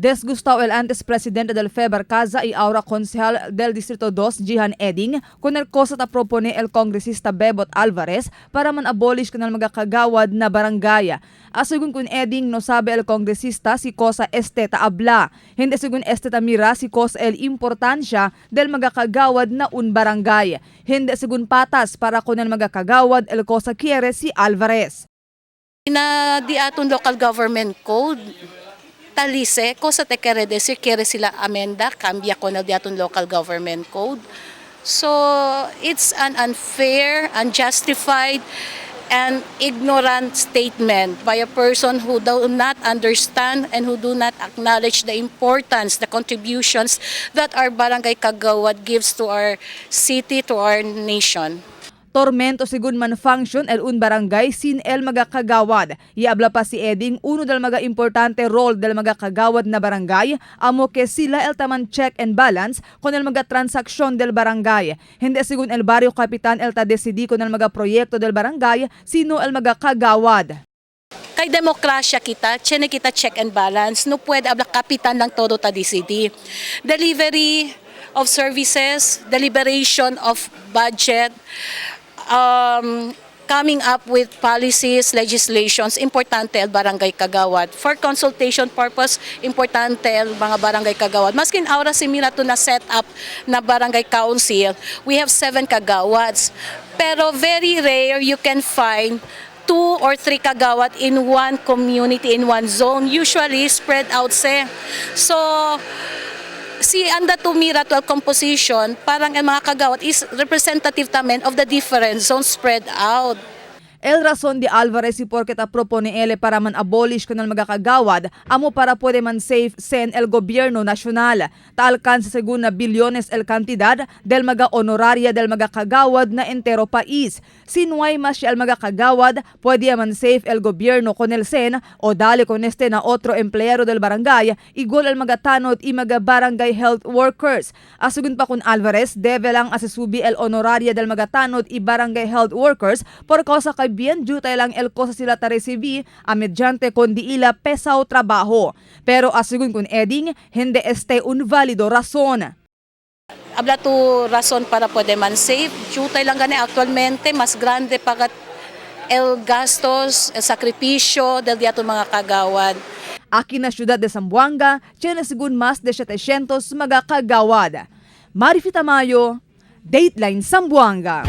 Desgustado el antes presidente del FEBARCASA y ahora concejal del Distrito 2, Jihan Edding, con el cosa ta propone el congresista Bebot Alvarez para man abolish con el mga kagawad na barangay. Asegun kun Edding, no sabe el congresista si cosa este ta habla. Hindi segun este ta mira si cosa el importancia del mga kagawad na un barangay. Hindi segun patas para con el mga kagawad el cosa quiere si Alvarez. Na di aton local government code, talise, cosa te quiere decir, quiere sila amenda, cambia con el di aton local government code. So, it's an unfair, unjustified, and ignorant statement by a person who do not understand and who do not acknowledge the importance, the contributions that our barangay kagawad gives to our city, to our nation. Tormento segun man function el un barangay sin el mga kagawad. Iabla pa si Edding, uno del mga importante role del mga kagawad na barangay, amo que sila el taman check and balance con el mga transaksyon del barangay. Hindi segun el barrio kapitan el ta decidi con el mga proyekto del barangay, sino el mga kagawad. Kay demokrasya kita, tiene kita check and balance. No puede habla kapitan lang todo ta DCD. Delivery of services, deliberation of budget, coming up with policies, legislations, importante el barangay kagawad. For consultation purpose, importante el mga barangay kagawad. Maskin ahora si mira to na set up na barangay council, we have seven kagawads. Pero very rare you can find two or three kagawad in one community, in one zone. Usually spread out se. So, si anda tumira to composition, parang ang mga kagawad is representative tamen of the different zones spread out. El razón de Alvarez y porque ta propone ele para man abolish con el mga kagawad, amo para puede man save sen el gobierno nacional. Ta alcanza según na bilyones el cantidad del mga honoraria del mga kagawad na entero país. Sinuay mas siya el mga kagawad, puede man save el gobierno con el sen o dale con este na otro empleyado del barangay, igual el mga tanod y mga barangay health workers. Asugun pa kun Alvarez, debe lang asisubi el honoraria del mga tanod y barangay health workers por causa kay bien jutay lang el cosa sila ta recibi a mediante con di ila pesaw trabaho. Pero asugun kun Edding, hindi este un válido razón. Habla tu razón para puede man save. Jutay lang gani actualmente, mas grande pagat el gastos, el sakripisyo del diato mga kagawad. Aki na siyudad de Zamboanga, tiene segun mas de 700 mga kagawad. Marifi Tamayo, Dateline Zamboanga.